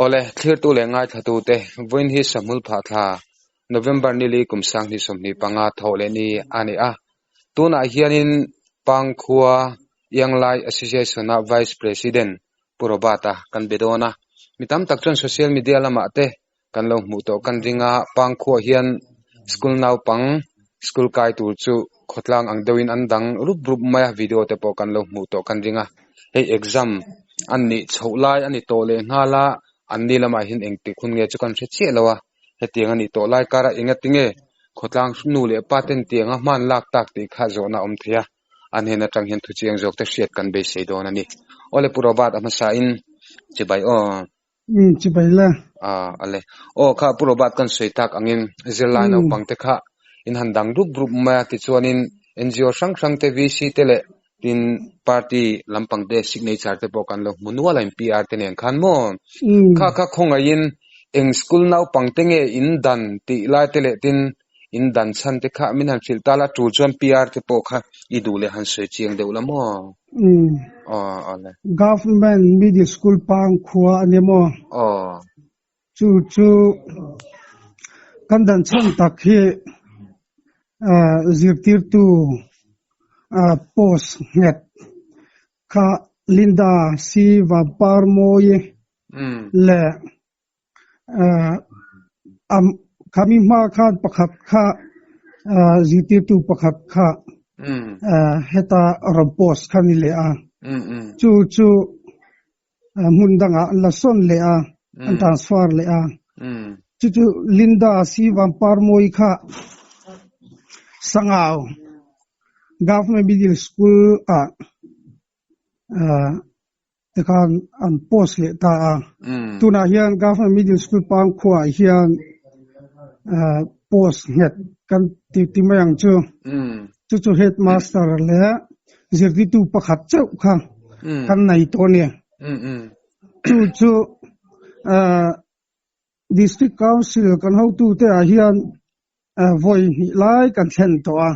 Awle, thlirtu leh ngaithlatute, vawiin hi Sahmul phahthla, November nili kum 2025 thawh leh ni a ni a. Tunah hianin Pangkhua Ianglai Association-a Vice President Pu Robert-a kan be dawn a. Mi tam tak chuan social media lamah te kan lo hmuh tawh kan ring a, Pangkhua hian school naupang school kai tur chu khawtlang ang deuhin an dang rup rup mai a, video te pawh kan lo hmuh tawh kan ring a. Hei exam an nih chhoh lai a ni tawh leh nghal a, an ni lamah hian engtik hun nge chu kan hre chiah lo a, hetiang a nih tawh lai karah engatinge khawtlang nu leh pa ten tianga hman lak tak tih kha zawhna a awm thei a, an hnen atang hian thuchiang zawk te hriat kan beisei dawn a ni. Awle Pu Robert a hmasain chibai aw. Um chibai la. Ah ale. Aw kha Pu Robert kan sawi tak angin zirlai naupang te kha in han dang rup rup mai a tichuanin NGO hrang hrang te VC te leh tin party lampang te signature te pawh kan lo hmu nual a in PR te nen khan maw. Kha kha khawngaihin eng school naupang te nge in dan tih lai te leh tin in dan chhan te kha min han hrilh ta la tul chuan PR te pawh kha i duh leh han sawi chiang deuh la maw? Umm. Aw awle. Government Middle School Pangkhua a ni maw? Aw. Chu chu kan dan chhan tak hi zirtirtu post nghet kha Linda C Vanparmawi leh Khami hma khan pakhat kha zirtirtu pakhat kha heta rawn post kha ni leh a. Chu chu hmun dangah an la sawn leh a, an transfer leh a. Chu chu Linda Sivanparmawi kha Sangau Government Middle School ah Tikhan an post leh ta a. Tunah hian Government Middle School Pangkhuaah hian post nghet kan ti ti mai ang chu. Chu chu headmaster leh zirtirtu pakhat chauh kha kan nei tawh a ni. Chu chu District Council kan hotute ah hian vawi hnih lai kan thlen tawh a.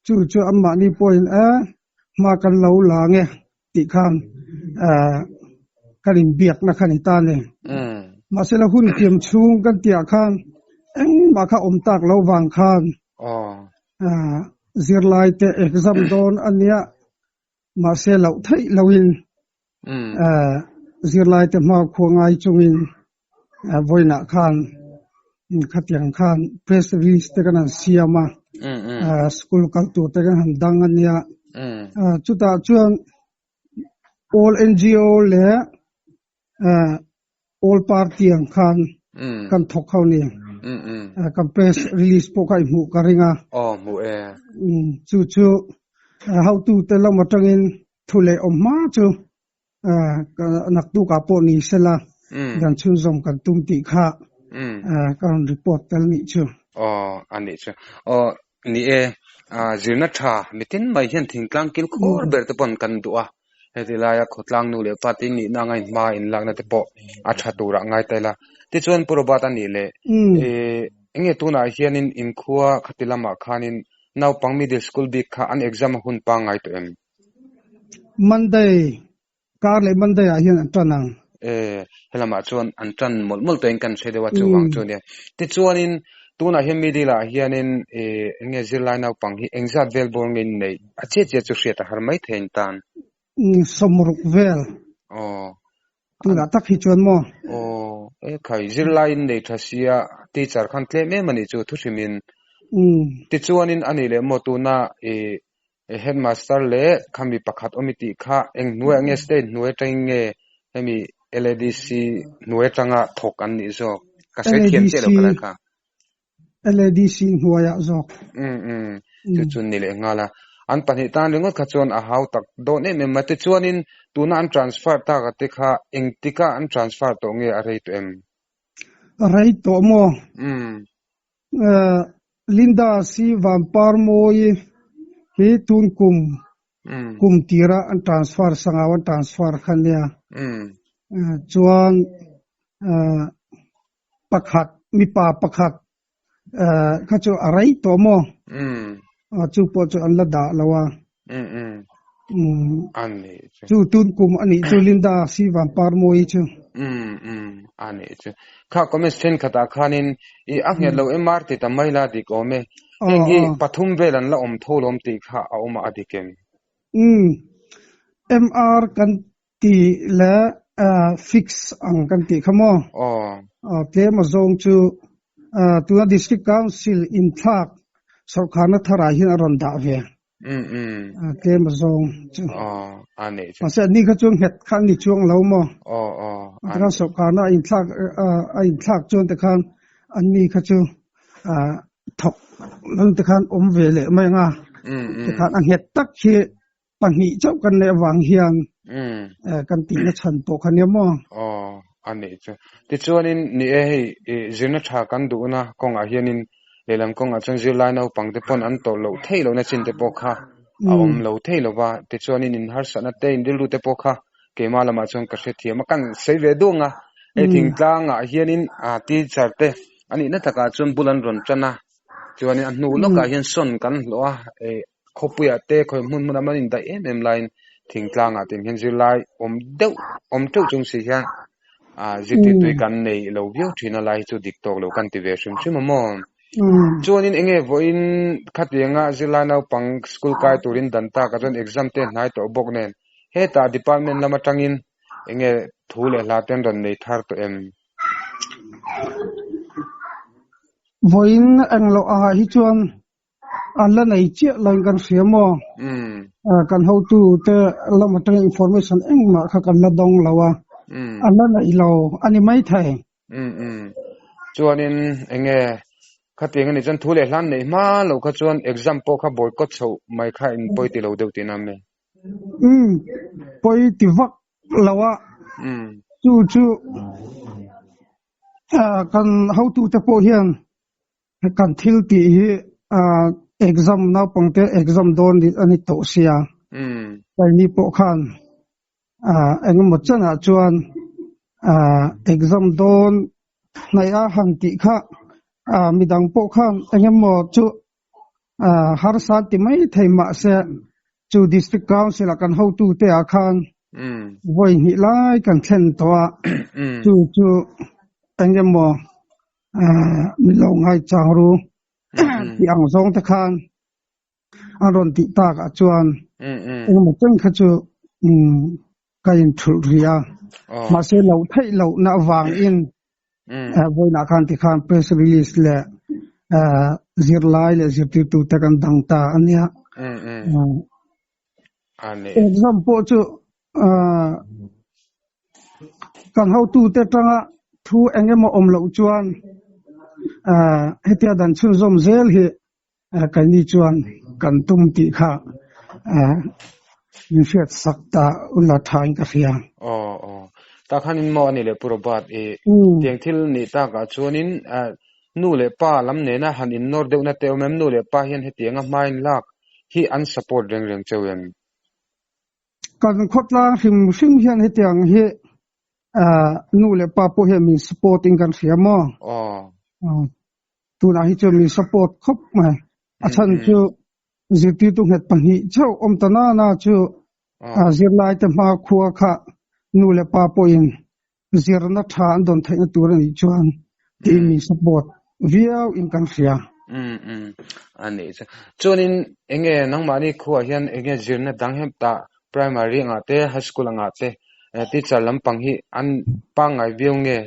Chu chu anmahni pawhin e hma kan lo la nge tih khan kan inbiakna kha ni ta ni. Mahse la hun tiam chhung kan tihah khan engmah kha awm tak lo vang khan zirlai te exam dawn a nia mahse loh theih loin Zirlai te hma khua ngai chungin vawiinah khan khatiang khan press release te kan han siam a, school kal tur te kan han dang a nia. Chutah chuan all NGO leh all party ang khan kan thawk ho ni. Kan press release pawh kha i hmuh ka ring a. Chu chu hotute lam atangin Thu leh awm hma chu naktukah pawh ni sela dan chhunzawm kan tum tih kha ka rawn report tel nih chu. Aw a nih chu. Aw ni e, zirna tha mitin mai hian thingtlang kil khur ber te pawn kan duh a, heti laia khawtlang nu leh pa te nihna anga in hma inlakna te pawh a tha turah ngai ta ila. Tichuan Pu Robert a nih leh enge tunah hianin inkhua khati lamah khanin naupang middle school bik kha an exam a hun pangngai tawh em? Monday, kar leh Monday ah hian an tan ang. E, helamah chuan an tan mawlh mawlh tawhin kan hre deuh a chuvang chu nia. Tichuanin tunah hian middle ah hianin e enge zirlai naupang hi engzat vel bawr nge in neih? A chiah chiah chu hriat a har mai thei an tan. 60 vel. Aw. Tunah tak hi chuan maw? Aw, e khai zirlai in nei tha sia teacher khan tlem em a nih chu thu hrimin. Tichuanin a nih leh maw tuna i headmaster leh khami pakhat awm i tih kha eng hnuaiah nge state hnuai atangin nge hemi LADC hnuai atanga thawk an nih zawk? Ka sawi thiam chiah lo ka lai kha. LADC hnuaiah zawk. Umm umm chu chu ni leh nghal a. An pahnih tan ringawt kha chuan a hau tak dawn em em a. Tichuanin tuna an transfer tak a te kha engtika an transfer tawh nge a rei tawh em? A rei tawh maw? Umm. Linda si Vanparmawi hi tun kum kum tira an transfer sangau an transfer kha nia. Chuan pakhat mipa pakhat kha chu a rei tawh maw? Chu pawh chu an la dah lo a. Chu tun kum a nih chu Linda si Vanparmawi chu. Um um a nih chu. Kha comments thenkhatah khanin i a nghet lo MR ti ta mai la dik awm e. Heng hi pathum vel an la awm tho lawm tih kha a awm a a dik em? Um MR kan ti leh fix ang kan tih kha maw? Aw tlem a zawng chu tuna District Council inthlak sawrkharna tharah hian a rawn dah ve. Tlem a zawng chu. Mahse anni kha chuan nghet kha an ni chuang lo maw? Tikhan sawrkharna a inthlak a inthlak chuan tikhan anni kha chu thawk lo tikhan awm ve leh mai ang a. Tikhan a nghet tak hi Pahnih chauh kan neih avang hian kan tihna chhan pawh kha nia maw? Aw, a nih chu. Tichuanin, ni e hei, zirna tha kan duhna kawngah hianin lehlam kawngah chuan zirlai naupang te pawn an tawrh loh theih lohna chin te pawh kha a awm lo thei lo va. Tichuanin in harsatna te, in rilru te pawh kha keimah lamah chuan ka hrethiam a, kan sawi ve duang a. Hei thingtlangah hianin teacher te a nihna takah chuan bul an rawn tan a, chuanin a hnu lawkah hian sawn kan hlawh a, Khawpuiah te khawi hmun hmun a man indaih em em laiin thingtlangah te hian zirlai awm deuh awm teuh chung si hian ah zirtirtui kan nei lo viau thin a lai hi chu dik tawk lo kan ti ve hrim hrim a maw. Chuanin eng nge vawiin khatianga zirlai naupang school kai turin dan takah chuan exam te hnai tawh bawk nen hetah department lam atangin eng nge thu leh hla te an rawn nei thar tawh em? Vawiin engloh angah hi chuan An la nei chiah lo in kan hria maw? Kan hotu te lam atanga information engmah kha kan la dawng lo a, an la nei lo a ni maithei. Chuanin enge khatiang a nih chuan thu leh hlan neih hma lo kha chuan exam pawh kha boycott chhoh mai kha in pawi ti lo deuh tihna a mi? Pawi ti vak lo a, chu chu kan hotu te pawh hian Kan thil tih hi exam naupangte exam dawn a ni tawh sia. Keini pawh khan engemaw chanah chuan exam dawn hnaih a han tih kha midang pawh khan engemaw chu harsa an ti mai thei mahse chu District Council a kan hotute ah khan vawi hnih lai kan thlen tawh a, chu chu engemaw min lo ngai chang ru tih ang zawng te khan an rawn tih tak ah chuan engemaw chen kha chu ka in thulh rih a, mahse loh theih loh na avang in vawiinah khan tikhan press release leh zirlai leh zirtirtu te kan dang ta a nia. Exam pawh chu kan hotute atanga thu eng emaw awm loh chuan hetia dan chhunzawm zel hi keini chuan kan tum tih kha min hriat sak ta ula thain ka hria. Aw aw. Tak khanin maw ani leh Pu Robert i tiang thil nih takah chuanin nu leh pa lam nena han innawr deuhna te awm em? Nu leh pa hian hetianga hmain lak hi an support reng reng cheu em? Kan khawtlang hrim hrim hian hetiang hi nu leh pa pawh hian min support in kan hria maw? Tunah hi chuan min support khawp mai. A chhan chu zirtirtu nghet pahnih chauh awm ta na na chu zirlai te hma khua kha nu leh pa pawhin zirna tha an dawn theihna tur a nih chuan tiin min support viau in kan hria. Um um a nih chu. Chuanin enge nangmahni khuaah hian enge zirna dang hem tah primary angah te high school angah te teacher lampang hi an pangngai viau nge?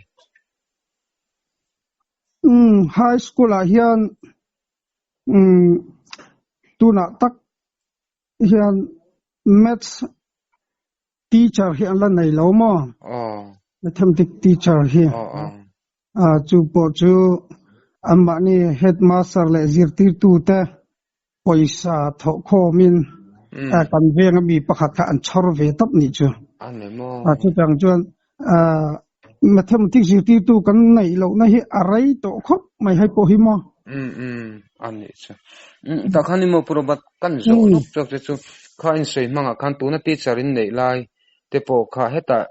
Um high school ah hian um tunah tak hian maths Teacher hi an la nei lo maw? Mathematics teacher hi. Chu pawh chu anmahni headmaster leh zirtirtute pawisa thawhkhawmin kan venga mi pakhat kha an chhawr ve tawp nih chu. Chutiang chuan mathematics zirtirtu kan neih lohna hi a rei tawh khawp mai hei pawh hi maw? A nih chu. Tah khan emaw Pu Robert kan zawh lawk zawk te chu kha insawi hmangah khan tuna teacher in neih lai te pawh kha hetah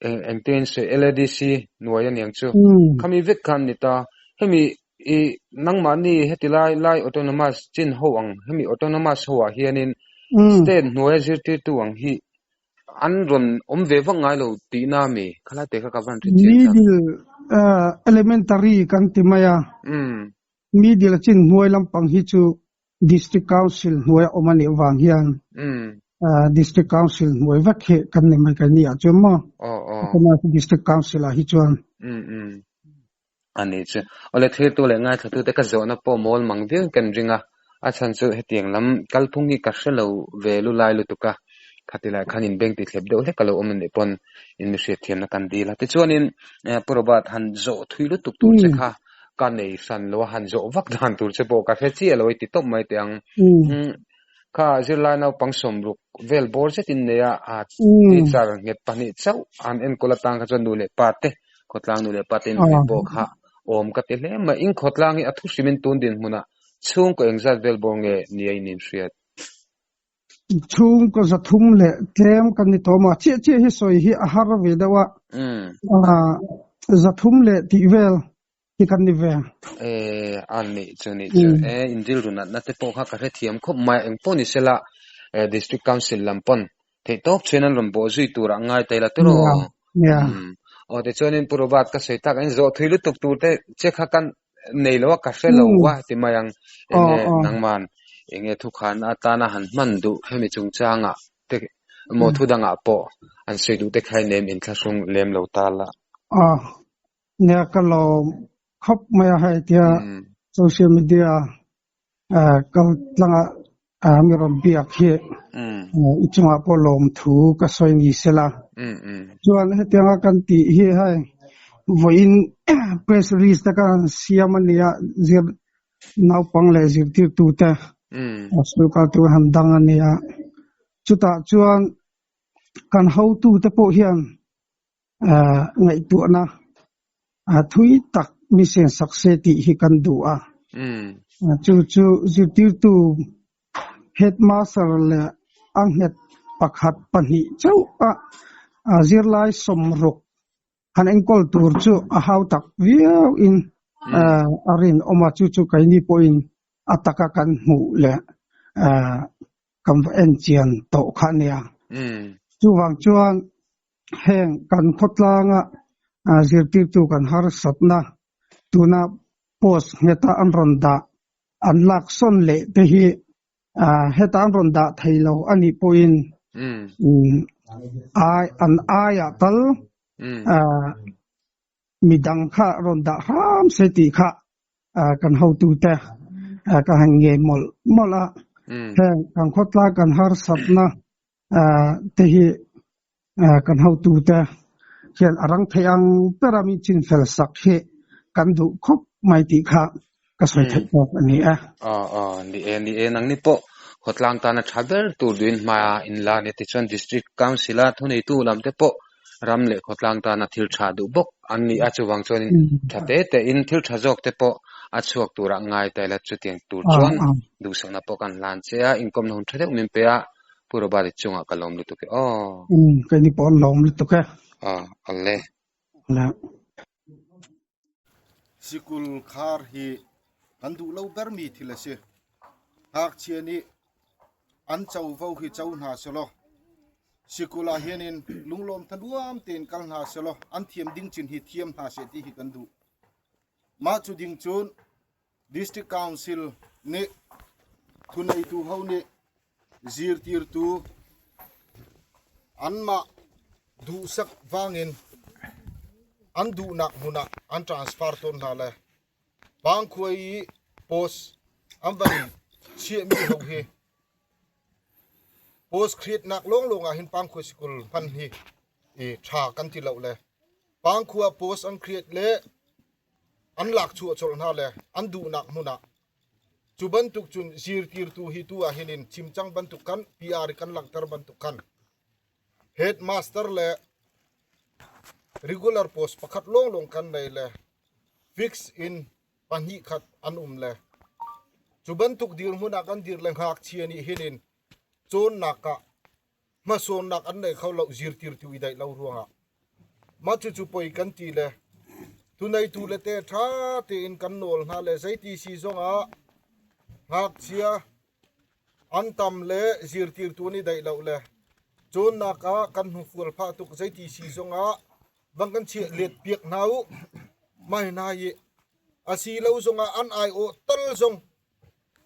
eng engtin insawi LADC nuai aniang chu khami vek khan ni ta. Hemi i nangmahni heti lai lai autonomous chin ho ang hemi autonomous ho ah hianin state hnuaia zirtirtu ang hi. an rawn awm ve vak ngai lo tihna a mi? Khalai te kha ka van hre chiang chak. Middle elementary kan ti mai a. Middle a chin hnuai lampang hi chu District Council hnuai a awm a nih avang hian District Council hnuai vek hi kan ni mai keini ah chuan maw? District Council ah hi chuan. A ni chu. Awle thirtu leh ngaithlatute ka zawhna pawh mawl mang viau kan ring a, a chhan chu hetiang lam kalphung hi ka hre lo ve lu lai lutuk a, khati lai khan inbeng ti thlep deuh hlek a lo awm a nih pawn in mi hriatthiamna kan dil a. Tichuanin Pu Robert han zawh thui lutuk tur che kha ka nei hran lo a, han zawh vak dan tur che pawh ka hre chiah lo i ti tawp mai teh ang. Kha zirlai naupang sawmruk vel bawr zetin nei a, a teacher nghet pahnih chauh an enkawl atang kha chuan nu leh pa te, khawtlang nu leh pa te inhmuh pawh kha awm ka ti hle mai. In khawtlang hi a thu hrimin tun dinhmunah chhungkaw engzat vel bawr nge nia in inhriat? Chhungkaw zathum leh tlem kan ni tawh maw? Chiah chiah hi sawi hi a har ve deuh a, zathum leh tih vel hi kan ni ve. E, a nih chu nih chu. E, in rilru natna te pawh kha ka hrethiam khawp mai. Eng pawh ni sela, e, District Council lam pawn theihtawp chhuin an rawn bawh zui turah ngai ta ila tiraw? Umm. Aw, tichuanin Pu Robert ka sawi tak in zawh thui lutuk tur te che kha kan nei lo a, ka hre lo a ti mai ang. Enge nangman enge thukhan atana han hman duh hemi chungchangah te emaw thudangah pawh an sawi duh te kha i nem inthlahrung lem lo ta la. Nia ka lawm khawp mai a hei tia social media kal tlanga mi rawn biak hi i chungah pawh lawm thu ka sawi ni sela. Chuan hetianga kan tih hi hei vawiin press release te kan han siam a nia zir naupang leh zirtirtute school kal tur han dang a nia. Chutah chuan kan hotute pawh hian ngaihtuahna thui tak mi sensak se tih hi kan duh a. Chu chu zirtirtu headmaster leh a nghet pakhat pahnih chauh a zirlai sawmruk han enkawl tur chu a hau tak viau in a rinawm a, chu chu keini pawhin a taka kan hmuh leh kan va en chian tawh kha a nia. Chuvang chuan heng kan khawtlanga zirtirtu kan harsatna tuna post ngheta an rawn dah an lak sawn leh te hi heta an rawn dah thei lo a nih pawhin ai an aiah tal midang kha rawn dah hram se tih kha kan hotute ka han ngei mawlh mawlh a. Heng kan khawtlai kan harsatna te hi kan hotute hian a rang theih ang bera min chinfel sak hi kan duh khawp mai tih kha ka sawi theih tawk a ni e. Aw aw ni e ni e nangni pawh khawtlang tana tha ber tur duhin hma in la a ni tichuan District Council a thuneitu lam te pawh ram leh khawtlang tana thil tha duh bawk an ni a chuvang chuanin tha te te in thil tha zawk te pawh a chhuak turah ngai ta ila chutiang tur chuan duhsakna pawh kan hlan che a inkawmna hun tha deuh min pe a Pu Robert i chungah ka lawm lutuk e aw. Keini pawh an lawm lutuk e. Aw awle. Sikul khar hi kan duh lo ber mi thil a si. Ngakchia nih an covo hi co hna selaw sikul ah hin in lunglawm thanuam tein kal hna selaw an thiam ding chin hi thiam hna seh ti hi kan duh. Mah cu ding cun District Council nih thuneitu ho nih zirtirtu anmah duhsak vangin an duhnak hmun ah an transfer tawn hna le Pangkhua i post an van chiahmi ho hi post create nak lawnglawng ah hin Pangkhua sikul hman hi i tha kan ti lo le Pangkhua post an create le an lak chuah colh hna le an duhnak hmun ah Cu bantuk cun zirtirtu hi tu ah hin in chim cang bantuk khan PR i kan langhter bantuk khan headmaster le regular post pakhat lawnglawng kan nei le fix in pahnih khat an um le cu bantuk dirhmun ah kan dir le ngakchia nih hin in cawnnak ah hmasawnnak an nei kho lo zirtirtu i daih lo ruangah mah cucu poi kan ti le tuneitu le te ṭha tein kan nawl hna le zeiti si zongah ngakchia an tam le zirtirtu an i daih lo le Cawnnak ah kan hnufual phah tuk zeiti si zongah van kan chiah let piak hna u. Mah hi hna hi a si lo zongah an aiawh tal zong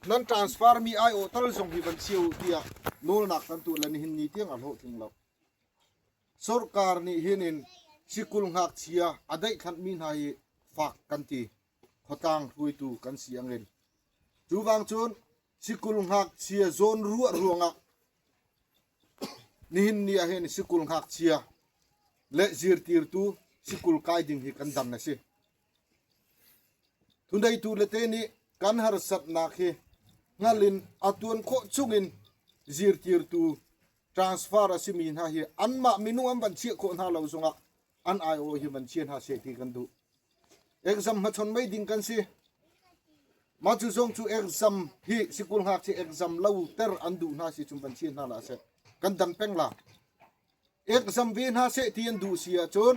nan transfer mi aiawh tal zong hi van chia u tiah nawlnak kan tuah le nihin ni tiang a hlawhtling lo. Sorkar nih hin in sikul ngakchia a daihkhanhmi hna hi fak kan ti. Khuatlang hruaitu kan si angin. Cuvang cun sikul ngakchia zawn ruah ruangah nihin ni ah hin sikul ngakchia le zirtirtu sikul kai ding hi kan dan a si. Thuneitu le te nih kan harsatnak hi hngal in a tuan khawh chungin zirtirtu transfer a simi hna hi anmah minung an van chiah khawh hna lo zongah an aiawh hi van chia hna seh ti kan duh. Exam hmachon mei ding kan si. Mah cu zong cu exam hi sikul ngakchia exam lo ter an duh hna si cun van chia hna la seh. Kan dan peng la. Exam ve hna seh ti an duh si ahcun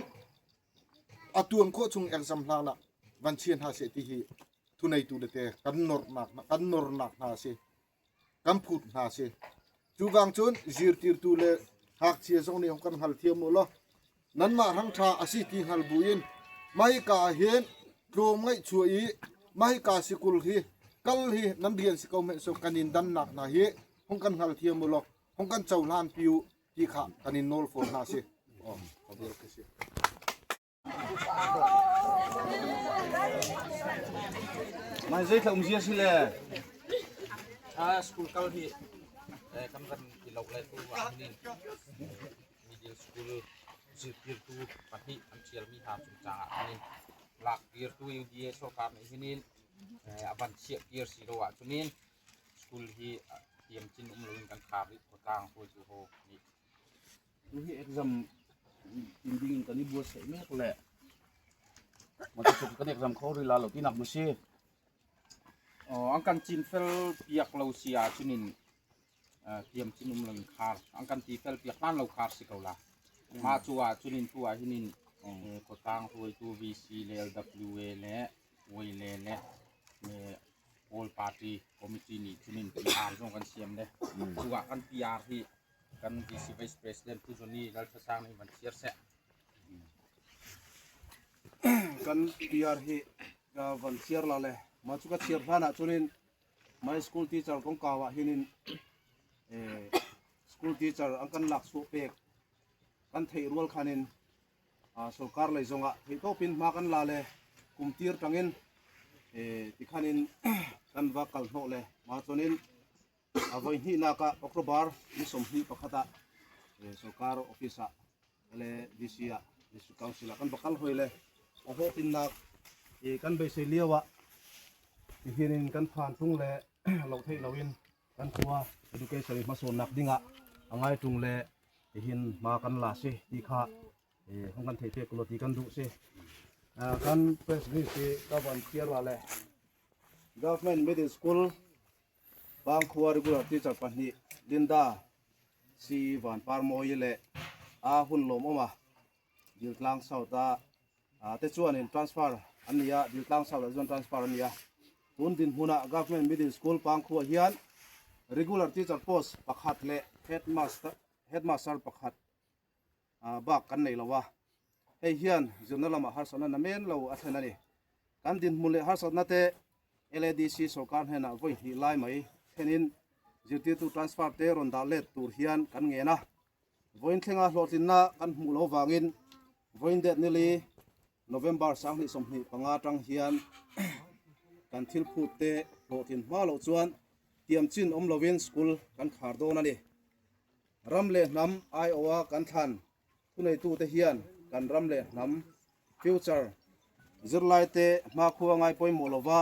a tuan khawh chung exam hlan ah van chia hna seh ti hi thuneitu le te kan nornak kan nornak hna si. Kan phut hna si. Cuvang cun zirtirtu le ngakchia zong nih kan hngal thiam u law nanmah hrangṭha a si ti hngal buin mahika ah hin tlawm ngaih chuah i mahika sikul hi kal hi nan rian si ko hmanh seh kan in dannak hna hi hung kan hngal thiam u law hung kan cohlan pi u ti kha kan in nawl fawn hna si. Oh, si. Mai zei um zia si le? School kal hi kan ram ti lo le tu ah hin middle school zirtirtu pahnih an ṭhialmi hna cungcang ah hin lak kirtu UDA sorkar nih hin a van chiah kir si lo ahcun school hi tiamcin um loin kan khar rih khuatlang hruaitu ho nih. Tu hi exam in ding in kan i buatsaih mek le mah cu kan exam kho rih la lo tinak mu si. An kan cin fel piak lo si ahcun in tiam cin um lo in khar an kan ti fel piak hlan lo khar si ko la. Mah cu ahcun in tu ah hin in khuatlang hruaitu VC le LWA le Wele le All Party Committee nih cun in PR zong kan siam le cu ah kan PR hi Kan VC Vice President Pu Johnny Lalthasang nih van share seh. Kan PR hi ka van share la le ma chu ka share hlan ah chunin my school teacher kong kaw ah hinin school teacher an kan lak su pek kan thei rual khanin sarkar lei zongah theih tawpin hma kan la le kum tir tangin tikhanin kan va kal hnawh le ma chuanin A voi hnihnak ah October ni 21 ah sarkar office ah le DC ah District Council ah kan va kal hoi le a hlawhtlinnak kan beisei lio ah tihin in kan phan tung le lo theih loin kan khua education i hmasawnnak dingah a ngai tung le tihin hma kan la si ti kha hong kan thei pek lo ti kan duh si. Kan press release hi ka van clear la le Government Middle School Pangkhua regular teacher pahnih Linda C Vanparmawii leh A Hunlawmawma Diltlang South ah te chuanin transfer an ni a, Diltlang South ah chuan transfer an ni a. Tun dinhmunah Government Middle School Pangkhua hian regular teacher post pakhat leh headmaster headmaster pakhat bak kan nei lo a, hei hian zirna lamah harsatna namen lo a thlen a ni. Kan dinhmun leh harsatna te LADC sorkar hnenah vawi hnih lai mai thlenin zirtirtu transfer te rawn dah let tur hian kan ngen a. Vawiin thlenga hlawhtlinna kan hmuh lo vangin vawiin det nili November 2025 atang hian kan thil phut te hlawhtlin hma loh chuan tiamchin awm lovin school kan khar dawn a ni. Ram leh hnam aiawha kan thlan thuneitute hian kan ram leh hnam future zirlaite hmakhua ngai pawimawh lova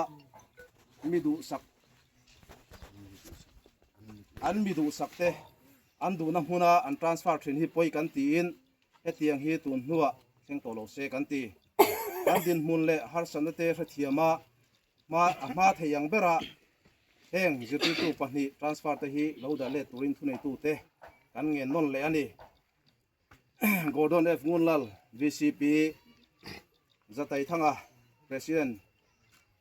mi duhsak an mi duhsak te an duhna hmuna an transfer thin hi pawi kan tiin hetiang hi tun hnuah thleng tawh lo se kan ti. Kan dinhmun leh harsatna te hrethiama Hma a hma thei ang bera heng zirtirtu pahnih transfer te hi lo dah let turin thuneitute kan ngen nawn leh a ni. Gordon F. Ngunlal, VCP, Zataithanga, President,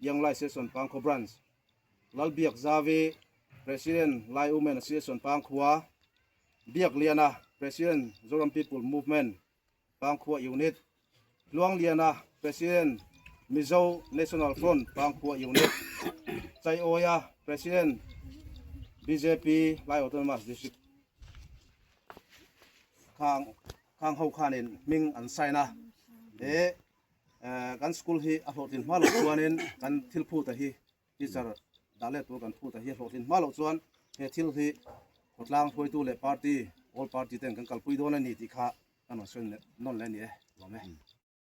Young Lai Session Pangkhaw Branch, Lalbiak Zavi, President, Lai Women Association Pangkhua, Biakliana, President. President, Zoram People Movement, Pangkhua Unit, Tluangliana, President, Mizo National Front, Pangkhua Unit, Chaiawia, President, bjp, Lai Autonomous District. Khang khang ho khanin hming an sign a. He kan school hi a hlawhtlin hma loh chuanin kan thil phut a hi Teacher dah let tur kan phut a hi hlawhtlin hma loh chuan he thil hi khawtlang hruaitu leh party, all party ten kan kalpui dawn a ni tih kha kan rawn sawi nawn leh a ni e. Lawm e.